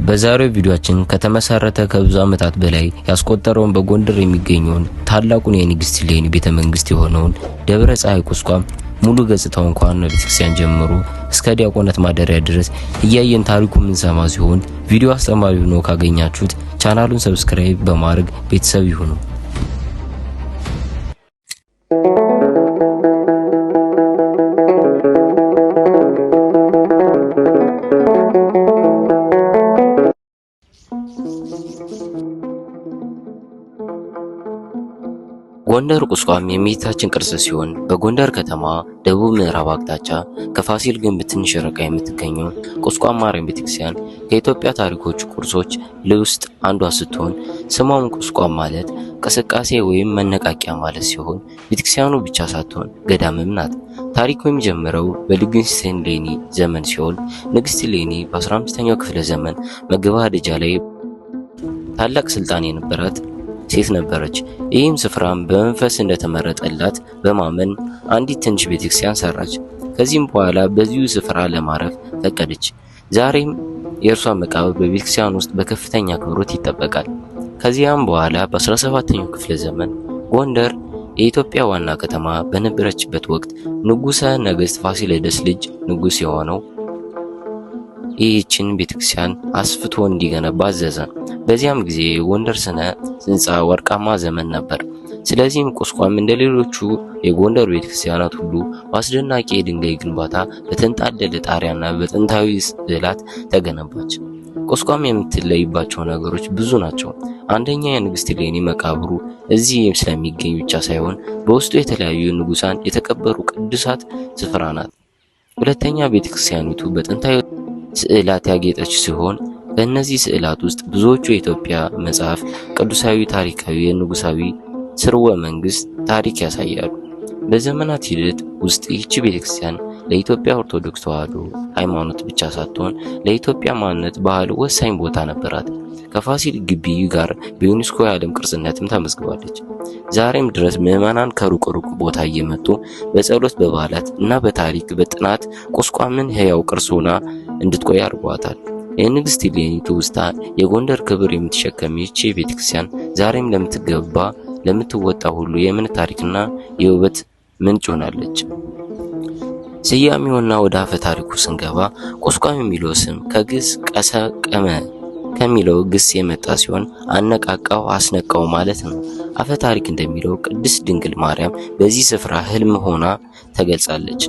በዛሬው ቪዲዮአችን ከተመሰረተ ከብዙ ዓመታት በላይ ያስቆጠረውን በጎንደር የሚገኘውን ታላቁን የንግስት እሌኒ ቤተ መንግስት የሆነውን ደብረ ፀሐይ ቁስቋም ሙሉ ገጽታውን ከዋናው ቤተክርስቲያን ጀምሮ እስከ ዲያቆናት ማደሪያ ድረስ እያየን ታሪኩ የምንሰማ ሲሆን ቪዲዮ አስተማሪ ሆኖ ካገኛችሁት ቻናሉን subscribe በማድረግ ቤተሰብ ይሁኑ። ጎንደር ቁስቋም የእመቤታችን ቅርስ ሲሆን በጎንደር ከተማ ደቡብ ምዕራብ አቅጣጫ ከፋሲል ግንብ ትንሽ ርቃ የምትገኘው ቁስቋም ማርያም ቤተክርስቲያን ከኢትዮጵያ ታሪኮች ቅርሶች ውስጥ አንዷ ስትሆን ስሟም ቁስቋም ማለት እንቅስቃሴ ወይም መነቃቂያ ማለት ሲሆን ቤተክርስቲያኑ ብቻ ሳትሆን ገዳምም ናት። ታሪኩ የሚጀምረው በንግስት እሌኒ ዘመን ሲሆን ንግስት እሌኒ በ15ኛው ክፍለ ዘመን መገባደጃ ላይ ታላቅ ስልጣን የነበራት ሴት ነበረች። ይህም ስፍራም በመንፈስ እንደተመረጠላት በማመን አንዲት ትንሽ ቤተክርስቲያን ሰራች። ከዚህም በኋላ በዚሁ ስፍራ ለማረፍ ፈቀደች። ዛሬም የእርሷ መቃብር በቤተክርስቲያን ውስጥ በከፍተኛ አክብሮት ይጠበቃል። ከዚያም በኋላ በ17ኛው ክፍለ ዘመን ጎንደር የኢትዮጵያ ዋና ከተማ በነበረችበት ወቅት ንጉሠ ነገሥት ፋሲለደስ ልጅ ንጉሥ የሆነው ይህችን ቤተክርስቲያን አስፍቶ እንዲገነባ አዘዘ። በዚያም ጊዜ የጎንደር ስነ ህንፃ ወርቃማ ዘመን ነበር። ስለዚህም ቁስቋም እንደ ሌሎቹ የጎንደር ቤተክርስቲያናት ሁሉ በአስደናቂ የድንጋይ ግንባታ በተንጣለለ ጣሪያና በጥንታዊ ስዕላት ተገነባች። ቁስቋም የምትለይባቸው ነገሮች ብዙ ናቸው። አንደኛ የንግስት እሌኒ መቃብሩ እዚህ ስለሚገኝ ብቻ ሳይሆን በውስጡ የተለያዩ ንጉሳን የተቀበሩ ቅዱሳት ስፍራ ናት። ሁለተኛ ቤተክርስቲያኒቱ በጥንታዊ ስዕላት ያጌጠች ሲሆን በእነዚህ ስዕላት ውስጥ ብዙዎቹ የኢትዮጵያ መጽሐፍ ቅዱሳዊ፣ ታሪካዊ፣ የንጉሳዊ ስርወ መንግስት ታሪክ ያሳያሉ። በዘመናት ሂደት ውስጥ ይህች ቤተክርስቲያን ለኢትዮጵያ ኦርቶዶክስ ተዋሕዶ ሃይማኖት ብቻ ሳትሆን ለኢትዮጵያ ማንነት፣ ባህል ወሳኝ ቦታ ነበራት። ከፋሲል ግቢ ጋር በዩኔስኮ የዓለም ቅርስነትም ተመዝግባለች። ዛሬም ድረስ ምዕመናን ከሩቅ ሩቅ ቦታ እየመጡ በጸሎት፣ በበዓላት እና በታሪክ በጥናት ቁስቋምን ሕያው ቅርስ ሆና እንድትቆይ አድርጓታል። የንግስት እሌኒ ትውስታ የጎንደር ክብር የምትሸከም ይህች ቤተክርስቲያን ዛሬም ለምትገባ ለምትወጣ ሁሉ የእምነት ታሪክና የውበት ምንጭ ሆናለች። ስያሜውና ወደ አፈ ታሪኩ ስንገባ ቁስቋም የሚለው ስም ከግዕዝ ቀሰቀመ ከሚለው ግስ የመጣ ሲሆን አነቃቃው፣ አስነቃው ማለት ነው። አፈ ታሪክ እንደሚለው ቅድስት ድንግል ማርያም በዚህ ስፍራ ህልም ሆና ተገልጻለች።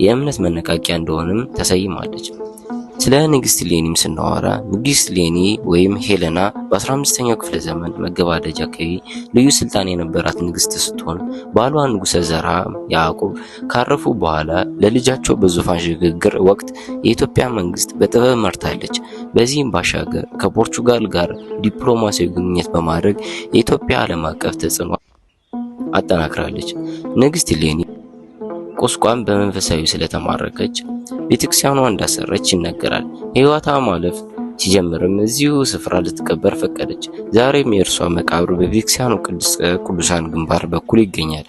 የእምነት መነቃቂያ እንደሆነም ተሰይማለች። ስለ ንግስት እሌኒም ስናወራ ንግስት እሌኒ ወይም ሄለና በ15ኛው ክፍለ ዘመን መገባደጃ አካባቢ ልዩ ስልጣን የነበራት ንግስት ስትሆን ባሏ ንጉሠ ዘርዓ ያዕቆብ ካረፉ በኋላ ለልጃቸው በዙፋን ሽግግር ወቅት የኢትዮጵያ መንግስት በጥበብ መርታለች። በዚህም ባሻገር ከፖርቹጋል ጋር ዲፕሎማሲያዊ ግንኙነት በማድረግ የኢትዮጵያ ዓለም አቀፍ ተጽዕኖ አጠናክራለች። ንግስት እሌኒ ቁስቋም በመንፈሳዊ ስለተማረከች ቤተክርስቲያኗ እንዳሰረች ይነገራል። ሕይወቷ ማለፍ ሲጀምርም እዚሁ ስፍራ ልትቀበር ፈቀደች። ዛሬም የእርሷ መቃብር በቤተክርስቲያኑ ቅዱሳን ግንባር በኩል ይገኛል።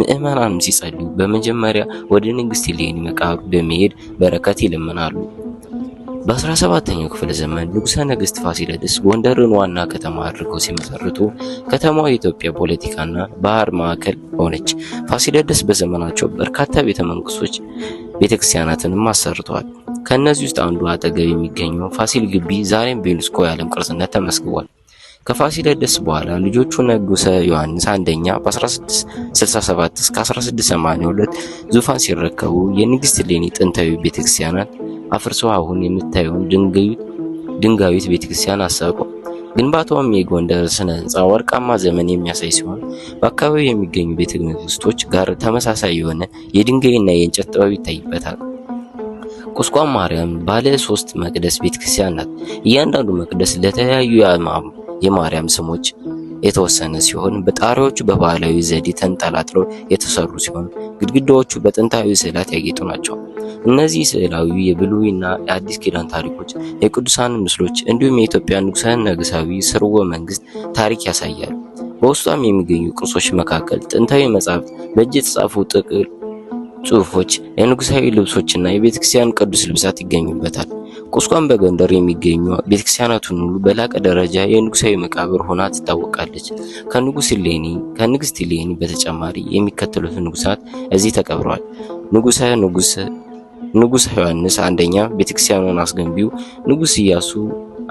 ምዕመናንም ሲጸልዩ በመጀመሪያ ወደ ንግስት እሌኒ መቃብር በመሄድ በረከት ይለምናሉ። በ17ኛው ክፍለ ዘመን ንጉሠ ነገሥት ፋሲለደስ ጎንደርን ዋና ከተማ አድርገው ሲመሰርቱ ከተማዋ የኢትዮጵያ ፖለቲካና ባህር ማዕከል ሆነች። ፋሲለደስ በዘመናቸው በርካታ ቤተ መንግስቶች፣ ቤተክርስቲያናትንም አሰርተዋል። ከእነዚህ ውስጥ አንዱ አጠገብ የሚገኘው ፋሲል ግቢ ዛሬም በዩኔስኮ የዓለም ቅርስነት ተመዝግቧል። ከፋሲለደስ በኋላ ልጆቹ ንጉሠ ዮሐንስ አንደኛ በ1667 እስከ 1682 ዙፋን ሲረከቡ የንግስት እሌኒ ጥንታዊ ቤተክርስቲያናት አፍርሰው አሁን የምታየውን ድንጋዊት ቤተክርስቲያን አሰሩ። ግንባታውም የጎንደር ስነ ህንፃ ወርቃማ ዘመን የሚያሳይ ሲሆን በአካባቢው የሚገኙ ቤተ መንግስቶች ጋር ተመሳሳይ የሆነ የድንጋይና የእንጨት ጥበብ ይታይበታል። ቁስቋም ማርያም ባለ ሶስት መቅደስ ቤተክርስቲያን ናት። እያንዳንዱ መቅደስ ለተለያዩ የማርያም ስሞች የተወሰነ ሲሆን በጣሪያዎቹ በባህላዊ ዘዴ ተንጠላጥለው የተሰሩ ሲሆን ግድግዳዎቹ በጥንታዊ ስዕላት ያጌጡ ናቸው። እነዚህ ስዕላዊ የብሉይና የአዲስ ኪዳን ታሪኮች፣ የቅዱሳን ምስሎች እንዲሁም የኢትዮጵያ ንጉሠ ነገሥታዊ ስርወ መንግስት ታሪክ ያሳያሉ። በውስጧም የሚገኙ ቅርሶች መካከል ጥንታዊ መጻሕፍት፣ በእጅ የተጻፉ ጥቅል ጽሑፎች፣ የንጉሳዊ ልብሶችና የቤተክርስቲያን ቅዱስ ልብሳት ይገኙበታል። ቁስቋም በጎንደር የሚገኙ ቤተክርስቲያናቱን ሁሉ በላቀ ደረጃ የንጉሳዊ መቃብር ሆና ትታወቃለች። ከንጉስ እሌኒ ከንግስት እሌኒ በተጨማሪ የሚከተሉት ንጉሳት እዚህ ተቀብረዋል። ንጉሰ ንጉስ ንጉስ ዮሐንስ አንደኛ ቤተክርስቲያኑን አስገንቢው፣ ንጉስ ኢያሱ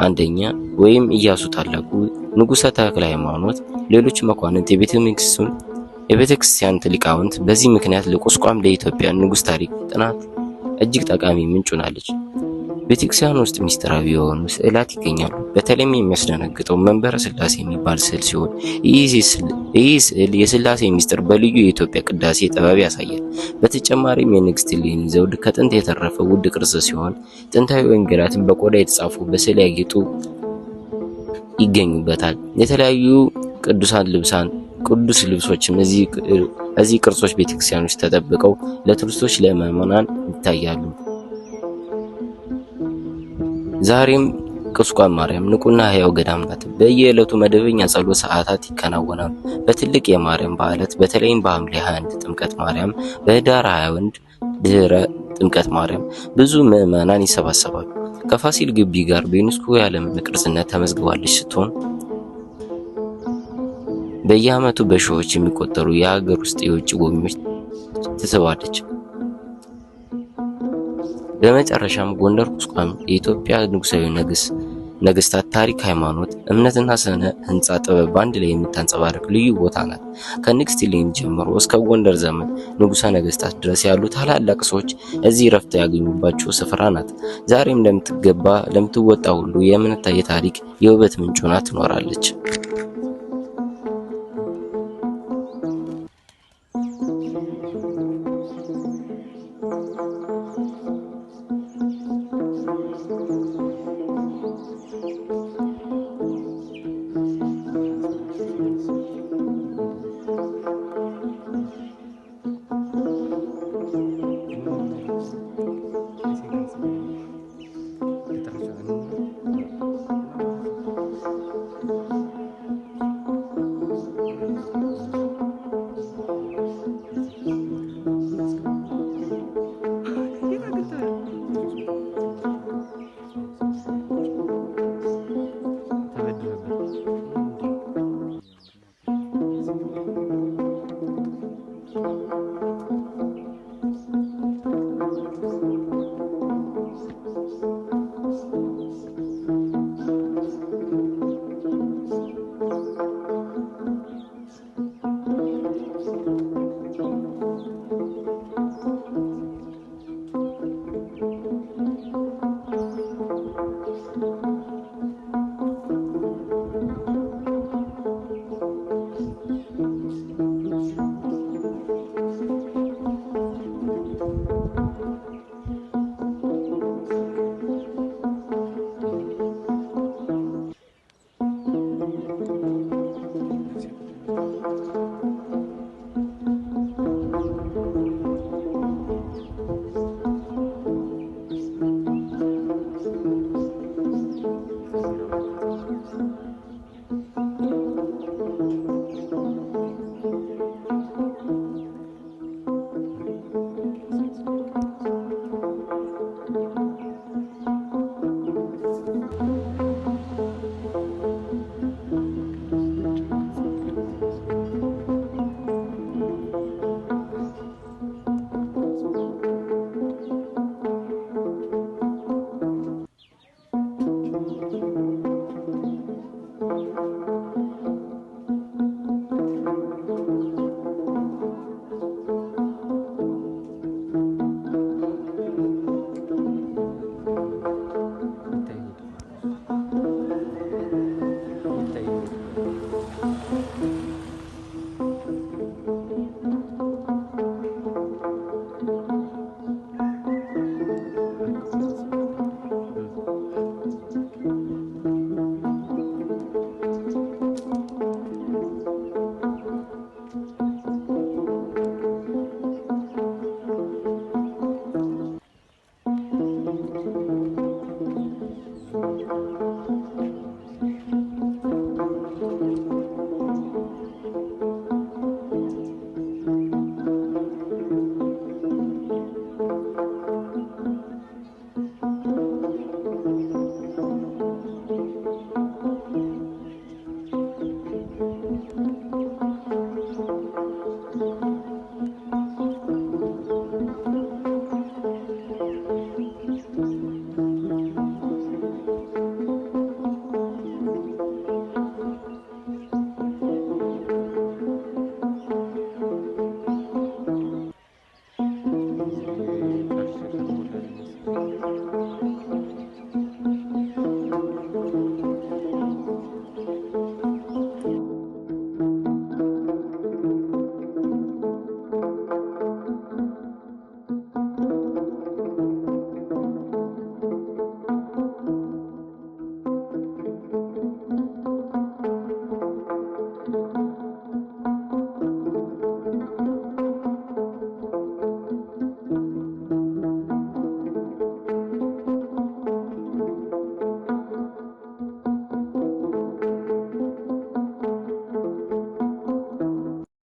አንደኛ ወይም ኢያሱ ታላቁ፣ ንጉሰ ተክለ ሃይማኖት፣ ሌሎች መኳንንት፣ የቤተክርስቲያን ሊቃውንት። በዚህ ምክንያት ለቁስቋም ለኢትዮጵያ ንጉስ ታሪክ ጥናት እጅግ ጠቃሚ ምንጭ ሆናለች። ቤተክርስቲያን ውስጥ ሚስጥራዊ የሆኑ ስዕላት ይገኛሉ። በተለይም የሚያስደነግጠው መንበረ ስላሴ የሚባል ስዕል ሲሆን ይህ ስዕል የስላሴ ሚስጥር በልዩ የኢትዮጵያ ቅዳሴ ጥበብ ያሳያል። በተጨማሪም የንግስት እሌኒ ዘውድ ከጥንት የተረፈ ውድ ቅርስ ሲሆን ጥንታዊ ወንጌላትን በቆዳ የተጻፉ በስዕል ያጌጡ ይገኙበታል። የተለያዩ ቅዱሳን ልብሳን ቅዱስ ልብሶችም እዚህ ቅርሶች ቤተክርስቲያኖች ተጠብቀው ለቱሪስቶች ለምዕመናን ይታያሉ። ዛሬም ቁስቋም ማርያም ንቁና ሕያው ገዳም ናት። በየዕለቱ መደበኛ ጸሎት ሰዓታት ይከናወናሉ። በትልቅ የማርያም በዓላት በተለይም በሐምሌ 21 ጥምቀት ማርያም፣ በህዳር 21 ድህረ ጥምቀት ማርያም ብዙ ምዕመናን ይሰባሰባሉ። ከፋሲል ግቢ ጋር በዩኔስኮ የዓለም ቅርስነት ተመዝግባለች ስትሆን በየዓመቱ በሺዎች የሚቆጠሩ የሀገር ውስጥ የውጭ ጎብኚዎች ትስባለች። በመጨረሻም ጎንደር ቁስቋም የኢትዮጵያ ንጉሳዊ ነገስታት ታሪክ፣ ሃይማኖት፣ እምነትና ስነ ህንጻ ጥበብ በአንድ ላይ የምታንጸባርቅ ልዩ ቦታ ናት። ከንግስት እሌኒ ጀምሮ እስከ ጎንደር ዘመን ንጉሰ ነገስታት ድረስ ያሉ ታላላቅ ሰዎች እዚህ ረፍት ያገኙባቸው ስፍራ ናት። ዛሬም ለምትገባ ለምትወጣ ሁሉ የእምነት፣ የታሪክ፣ የውበት ምንጭ ሆና ትኖራለች።